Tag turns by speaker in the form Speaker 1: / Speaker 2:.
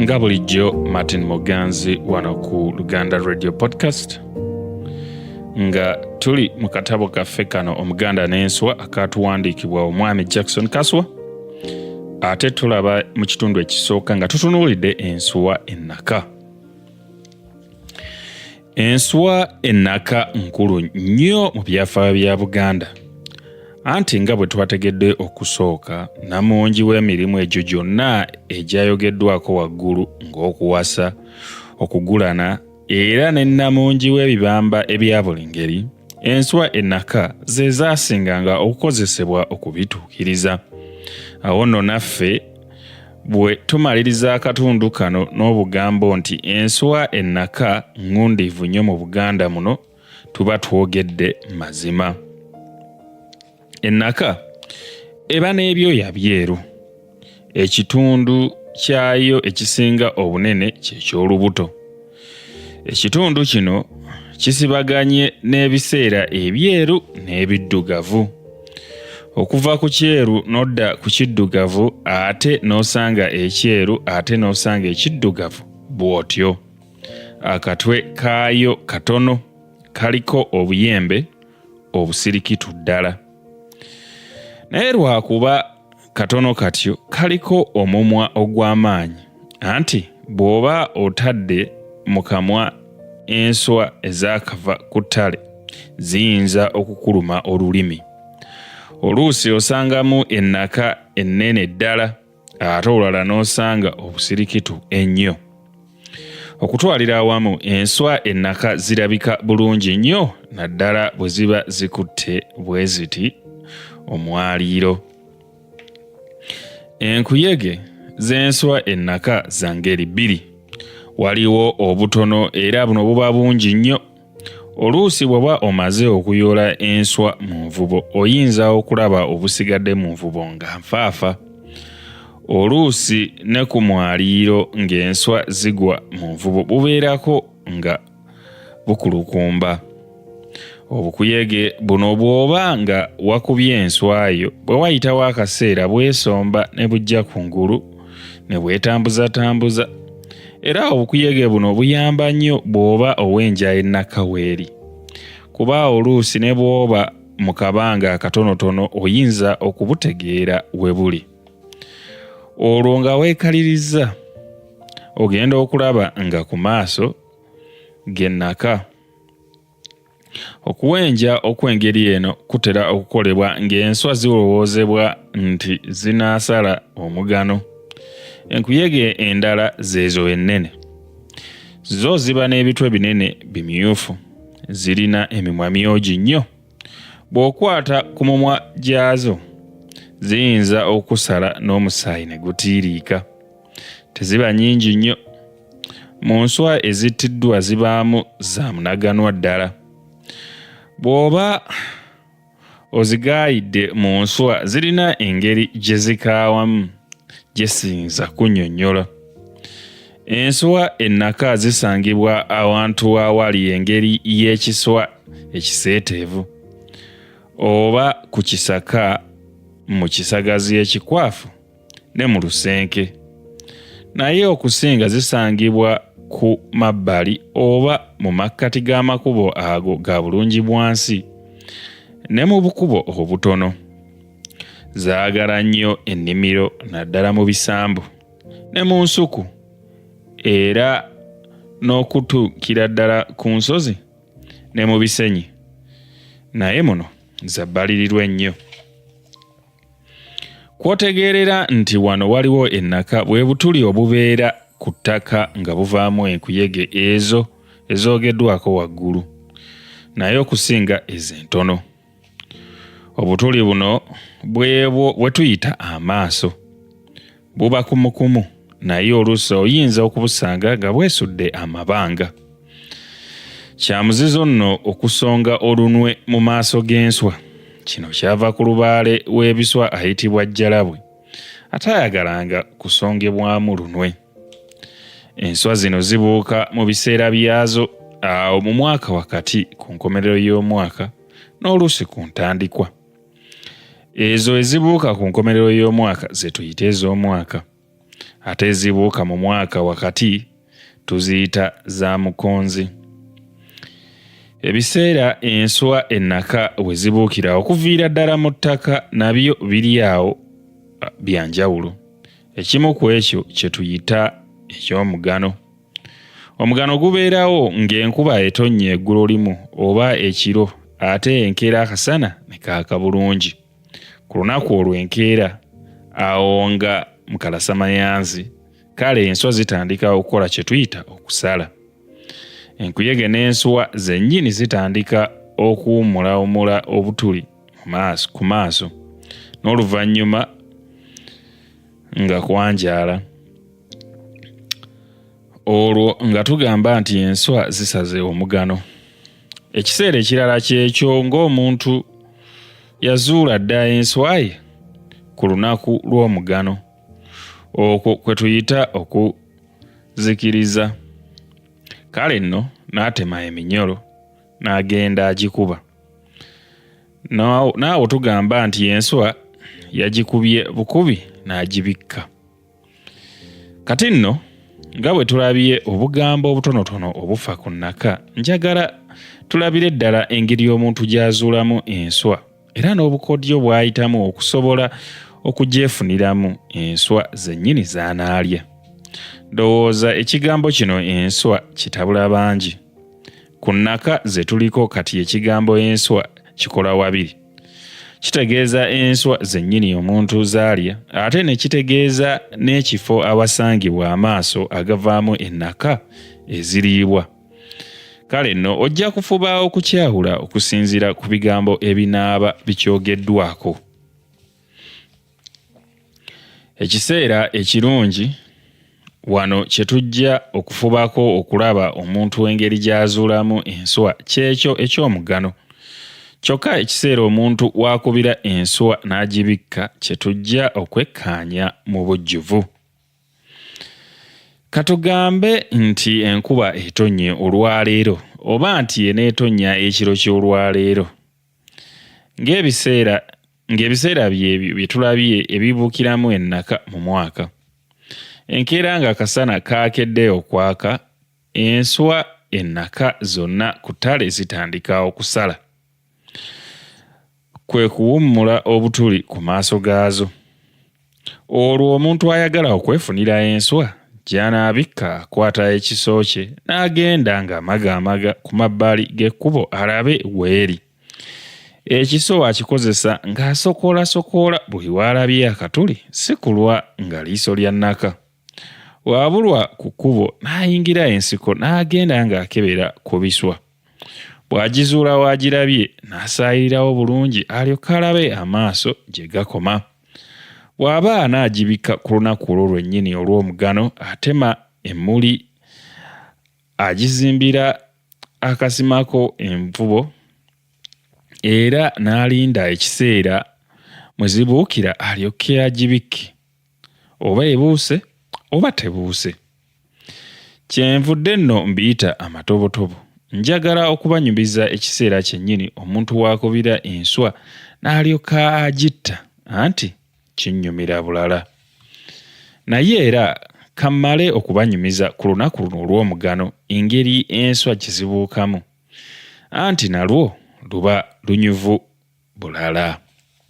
Speaker 1: Nga bulijjo Martin Muganzi wano ku Luganda Radio Podcast, nga tuli mu katabo kaffe kano Omuganda n'Enswa akatuwandiikibwa omwami Jackson Kaswa, ate tulaba mu kitundu ekisooka nga tutunuulidde ensuwa ennaka. Ensuwa ennaka nkulu nnyo mu byafaayo bya Buganda, anti nga bwe twategedde okusooka, namungi w'emirimu egyo gyonna egyayogeddwako waggulu ng'okuwasa, okugulana era ne nnamungi w'ebibamba ebya buli ngeri, ensuwa ennaka ze zaasinganga okukozesebwa okubituukiriza. Awo nno naffe bwe tumaliriza akatundu kano n'obugambo nti ensuwa ennaka ŋŋundiivu nnyo mu Buganda muno, tuba twogedde mazima. Ennaka eba n'ebyoya byeru. Ekitundu kyayo ekisinga obunene kye ky'olubuto. Ekitundu kino kisibaganye n'ebiseera ebyeru n'ebiddugavu. Okuva ku kyeru n'odda ku kiddugavu ate n'osanga ekyeru ate n'osanga ekiddugavu bw'otyo. Akatwe kaayo katono, kaliko obuyembe obusirikitu ddala. Naye lwakuba katono katyo kaliko omumwa ogw'amaanyi, anti bw'oba otadde mu kamwa enswa ezaakava ku ttale ziyinza okukuluma olulimi. Oluusi osangamu ennaka ennene ddala ate olulala n'osanga obusirikitu ennyo. Okutwalira awamu enswa ennaka zirabika bulungi nnyo naddala bwe ziba zikutte bwe ziti omwaliiro. Enkuyege z'enswa ennaka za ngeri bbiri. Waliwo obutono era buno buba bungi nnyo. Oluusi bw'oba omaze okuyoola enswa mu nvubo oyinza okulaba obusigadde mu nvubo nga nfaafa. Oluusi ne ku mwaliiro ng'enswa zigwa mu nvubo bubeerako nga bukulukumba. Obukuyege buno bw'oba nga wakubye enswa yo, bwe wayitawo akaseera bwesomba ne bujja ku ngulu ne bwetambuzatambuza. Era obukuyege buno buyamba nnyo bw'oba owenja ennaka weeri, kuba oluusi ne bw'oba mu kabanga akatonotono oyinza okubutegeera we buli. Olwo nga weekalirizza, ogenda okulaba nga ku maaso g'ennaka. Okuwenja okw'engeri eno kutera okukolebwa ng'enswa zirowoozebwa nti zinaasala omugano. Enkuyege endala zeezo ennene. Zo ziba n'ebitwe binene bimyufu. Zirina emimwa myogi nnyo. Bw'okwata ku mumwa gyazo ziyinza okusala n'omusaayi ne gutiiriika. Teziba nnyingi nnyo. Mu nswa ezittiddwa zibaamu za munaganwa ddala. Bw'oba ozigaayidde mu nswa zirina engeri gye zikaawamu gye siyinza kunnyonnyola. Enswa ennaka zisangibwa awantu awali engeri y'ekiswa ekiseeteevu oba ku kisaka mu kisagazi ekikwafu ne mu lusenke, naye okusinga zisangibwa ku mabbali oba mu makkati g'amakubo ago ga bulungi bwansi ne mu bukubo obutono. Zaagala nnyo ennimiro naddala mu bisambu ne mu nsuku era n'okutuukira ddala ku nsozi ne mu bisenyi, naye muno za bbalirirwe nnyo. Kw'otegeerera nti wano waliwo ennaka bwe butuli obubeera ku ttaka nga buvaamu enkuyege ezo ezoogeddwako waggulu, naye okusinga ezo entono. Obutuli buno bwebwo bwe tuyita amaaso. Buba kumukumu naye oluusi oyinza okubusanga nga bwesudde amabanga. Kya muzizo nno okusonga olunwe mu maaso g'enswa. Kino kyava ku lubaale w'ebiswa ayitibwa Jjalabwe ataayagalanga kusongebwamu lunwe. Enswa zino zibuuka mu biseera byazo awo mu mwaka wakati ku nkomerero y'omwaka n'oluusi ku ntandikwa. Ezo ezibuuka ku nkomerero y'omwaka ze tuyita ez'omwaka. Ate ezibuuka mu mwaka wakati tuziyita za mukonzi. Ebiseera enswa ennaka we zibuukira okuviira ddala mu ttaka nabyo biri awo bya njawulo. Ekimu ku ekyo kye tuyita eky'omugano. Omugano gubeerawo ng'enkuba etonnya eggulo limu oba ekiro ate enkeera akasana ne kaaka bulungi. Ku lunaku olwo enkeera awo nga mu kalasamayanzi kale enswa zitandika okukola kye tuyita okusala. Enkuyege n'ensuwa zennyini zitandika okuwummulawumula obutuli ku maaso n'oluvannyuma nga kwanjaala. Olwo nga tugamba nti enswa zisaze omugano. Ekiseera ekirala kyekyo ng'omuntu yazuula dda enswa ye ku lunaku lw'omugano. Okwo kwe tuyita okuzikiriza. Kale nno n'atema eminyolo n'agenda agikuba. Naawo tugamba nti enswa yagikubye bukubi n'agibikka. Kati nno nga bwe tulabye obugambo obutonotono obufa ku nnaka, njagala tulabire ddala engeri omuntu gy'azuulamu enswa era n'obukodyo bw'ayitamu okusobola okugyefuniramu enswa zennyini z'anaalya. Ndowooza ekigambo kino enswa kitabula bangi. Ku nnaka ze tuliko kati ekigambo enswa kikola wabiri. Kitegeeza enswa zennyini omuntu z'alya ate ne kitegeeza n'ekifo awasangibwa amaaso agavaamu ennaka eziriibwa. Kale nno ojja kufuba okukyawula okusinziira ku bigambo ebinaaba bikyogeddwako. Ekiseera ekirungi wano kye tujja okufubako okulaba omuntu engeri gy'azuulamu enswa ky'ekyo eky'omugano. Kyokka ekiseera omuntu w'akubira enswa n'agibikka kye tujja okwekkaanya mu bujjuvu. Katugambe nti enkuba etonnye olwaleero oba nti eneetonnya ekiro ky'olwaleero. Ng'ebiseera ng'ebiseera byebyo bye tulabye ebibuukiramu ennaka mu mwaka. Enkeera ng'akasana kaakedde okwaka, enswa ennaka zonna ku ttale zitandika okusala. Kwe kuwummula obutuli ku maaso gaazo. Olwo omuntu ayagala okwefunira enswa gy'anaabikka akwata ekiso kye n'agenda ng'amagaamaga ku mabbali g'ekkubo alabe w'eri. Ekiso akikozesa ng'asokoolasokoola buli w'alabye akatuli si kulwa nga liiso lya nnaka. Bw'abulwa ku kkubo n'ayingira ensiko n'agenda ng'akebera ku biswa. Bw'agizuula w'agirabye n'asaayirirawo bulungi alyoke alabe amaaso gye gakoma. Bw'aba anaagibikka ku lunaku olwo lwennyini olw'omugano atema emmuli agizimbira akasimako envubo era n'alinda ekiseera mwe zibuukira alyoke agibikke. Oba ebuuse oba tebuuse. Kyenvudde nno mbiyita amatobotobo. Njagala okubanyumiza ekiseera kyennyini omuntu w'akubira enswa n'alyoka agitta anti kinnyumira bulala. Naye era kammale okubanyumiza ku lunaku luno olw'omugano engeri enswa gye zibuukamu anti nalwo luba lunyuvu bulala.